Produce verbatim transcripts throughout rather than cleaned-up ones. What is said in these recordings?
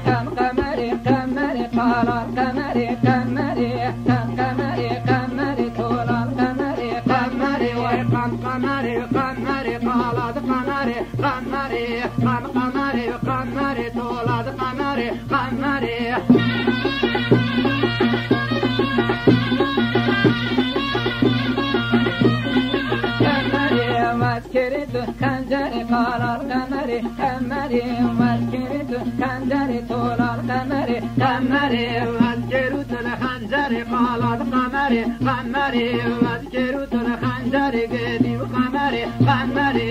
Qem qemerê, qemerê, qalan qemerê, qemerê, qem qemerê, qemerê, tolan qemerê, qemerê, wey qem qemerê, qemerê, qalan qemerê, qemerê, qem qemerê, qemerê, tolan qemerê, qemerê. Qemerê, wez kerê tu xencerê, qalan qemerê, qemerê, wez kerê tu xencerê, tolan qemerê, qemerê, wez kerû tu li xencerê, qalan qemerê, qemerê, wez kerû tu li xencerê, gedî û qemerê, qemerê.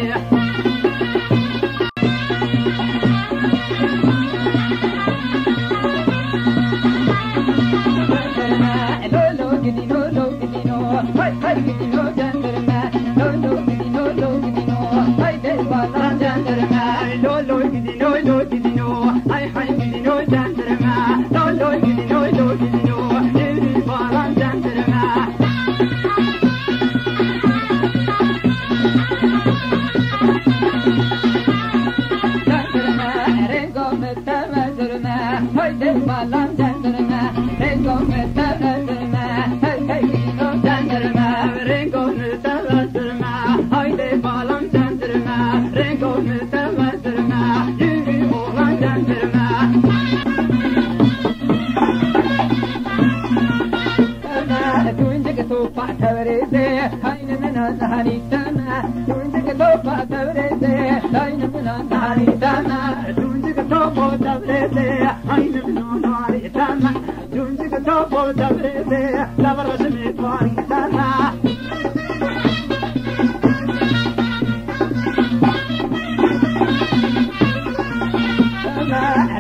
Tuncik topa tevrêze, hayni min o zaharî dana. Tuncik topa tevrêze, hayni min o zaharî dana. Tuncik topa tevrêze, hayni min o zaharî dana. Tuncik topa tevrêze, tevrêze mi zaharî dana.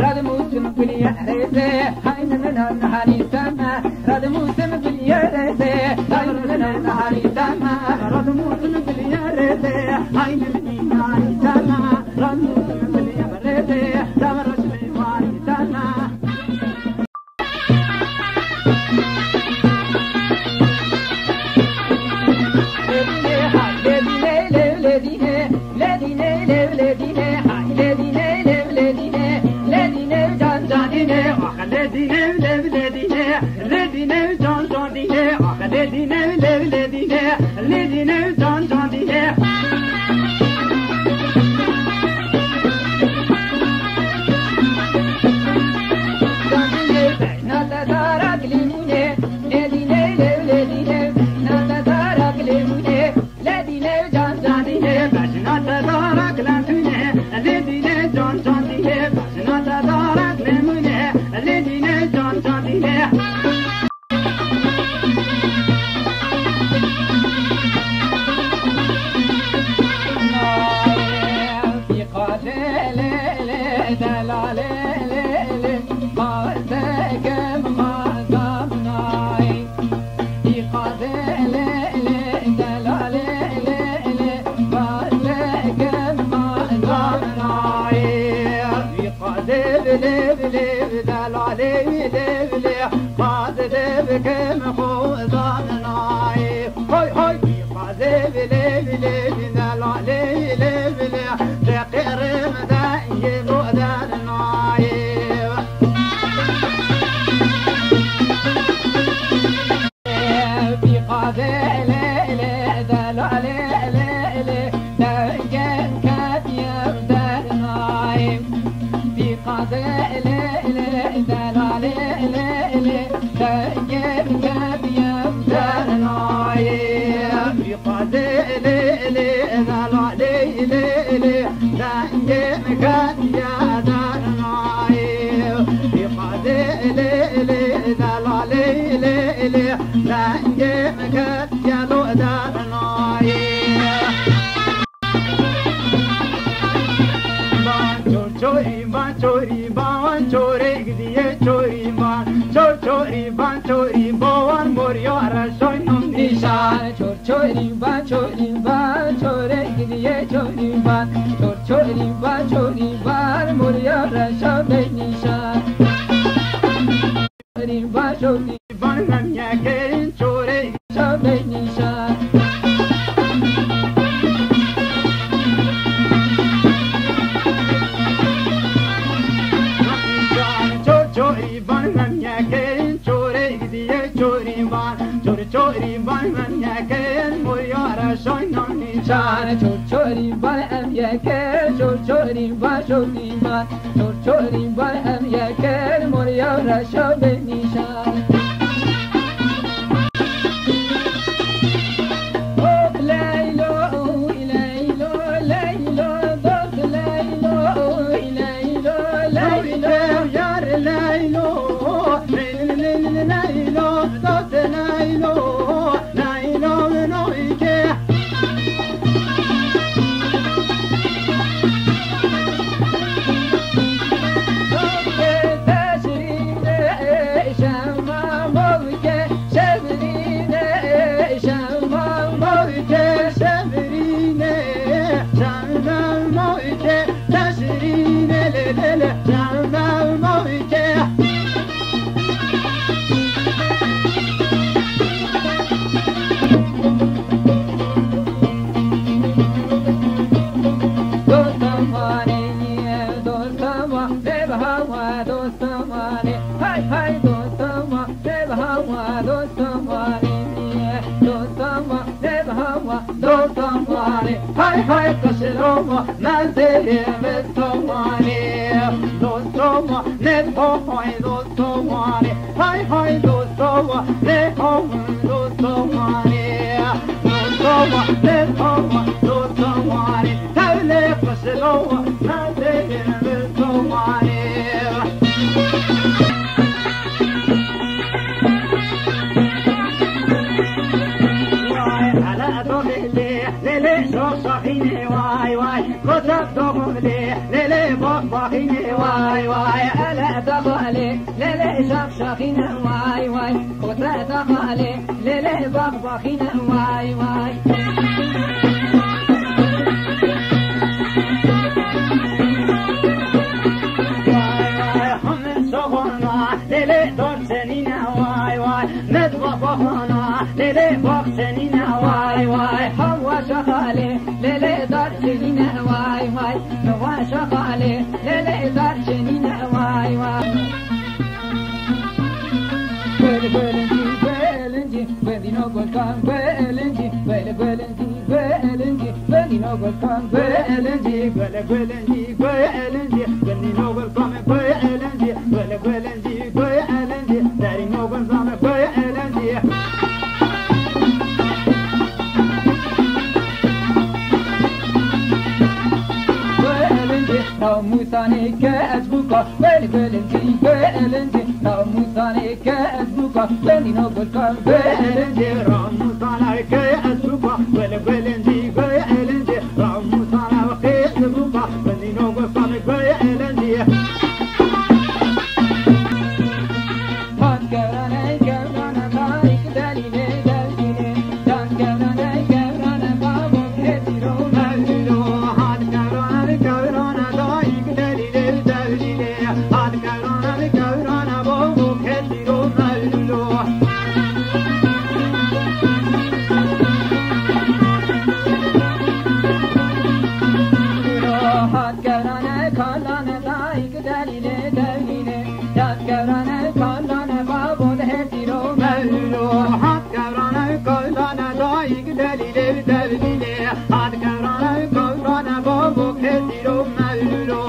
Radimûsim gulî rêzê, hayni min o zaharî dana. Radimûsim gulî rêzê, hayni min o zaharî dana. Radimûsim gulî rêzê, hayni min o zaharî dana. Radimûsim gulî rêzê, tevrêze mi zaharî dana. Qadê bi lê bi lê bi delalê wî lê bi lê. Qadê de bikim xwe zanayê. Hoy hoy. Qadê bi lê bi lê bi delalê wî lê bi lê. Teqîrim dengê bo dernayê. Bîqadê lê lê, delalê lê lê, dengê ketiye dernayê. Bîqadê lê lê, delalê lê lê, dengê ketiye dernayê. Bîqadê lê lê, delalê lê lê, dengê ketiye dernayê. Bîqadê lê lê, delalê lê lê, dengê min ket gelo dernayê. Ban çor çorî, ban çorî, ban çorê gidiye çorî ban. Çor çorî, ban çorî, bawan moriya reşoy nom nîşan. Çor çorî, ban çorî, ban çorê gidiye çorî ban. Çor çorî, ban çorî, ban moriya reşa bey nîşan. Çorî, ban çorî, ban memyekên çorê reşa bey nîşan. Çar çor çorî bar em yeke, çor çorî bar çorî bar, çor çorî bar em yeke, mor ya reşa be nîşan. Hop Leylo, Leylo, Leylo, dost Leylo, Leylo, Leylo, yar Leylo, Leylo, dost Leylo. Naylo noyke. Teşrîne şema moyke, şevrîne şema moyke, şevrîne şema moyke, teşrîne le le le şema moyke. Dostum vane, dostum va, bev hava, dostum vane, hay hay, dostum va, bev hava, dostum vane, dostum va, bev hava, dostum vane, hay hay, kışırova, mezere, dostum vane, dostum va, ne ho hay, dostum vane. Hay hay dostowa, ne hawin dostowa ne. Dostowa, ne hawa dostowa ne. Tevle qisilowa, ne zeyim dostowa ne. Vay, hele dohele, lele şoşahine, vay vay. Koçak dohele, lele bak bakine, vay vay. Hele dohele, Lele şax şaxîne vay vay, kote daxale, lele bax baxîne vay vay. Vay vay, heme soxona, lele dorçenîne vay vay, medva baxona, lele baxçenîne vay vay. Hawa şaxale, lele dorçenîne vay vay, hawa şaxale, lele dorçenîne vay vay. Gul gulunci gulunci, gundino gulkan gulunci, gul gulunci gulunci, gundino gulkan gulunci, gul gulunci gulunci, gundino gulkan gulunci, gul gulunci gulunci, derino gulzan gulunci. Gulunci, namusanê ke ez bûka, gul gulunci gulunci. Ramûsanê ke ez bûka, belîno gulkan belendê. Ramûsanê ke ez bûka, bel belendî belendê. Ramûsana ke ez bûka, belîno gulkan belendê. Hat kewranê kewrana dayik delîlê delîlê. Hat kewrana kewrana babo hêtîro mewlûdo. Hat kewrana kewrana dayik delîlê delîlê. Hat kewrana kewrana babo hêtîro mewlûdo. Hat kewrana kalana dayik delîlê delîlê. Hat kewrana kalana babo hêtîro mewlûdo. Hat kewrana kewrana dayik delîlê delîlê. Hat kewrana kewrana babo hêtîro mewlûdo.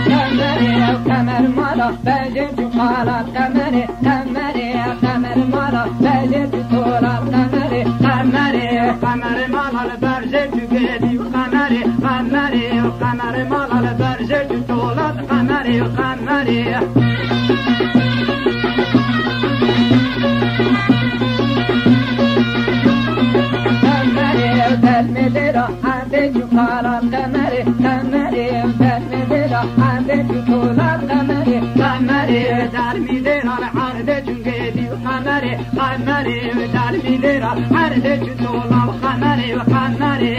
Kemerê ew kemer mala, bejê tu qala, kemerê, kemerê, kemer mala, bejê tu tola, kemerê, kemerê, kemer mala, bejê tu gêdî, kemerê, kemerê, kemer mala, bejê tu tola, kemerê, kemerê. Kemerê, dermê dêra, herdê çû qala, kemerê, kemerê, dermê dêra, herdê çû tola, kemerê, kemerê, dermî dêra, herdê çû gêdî, kemerê, kemerê, dermî dêra, herdê çû tola, kemerê, kemerê.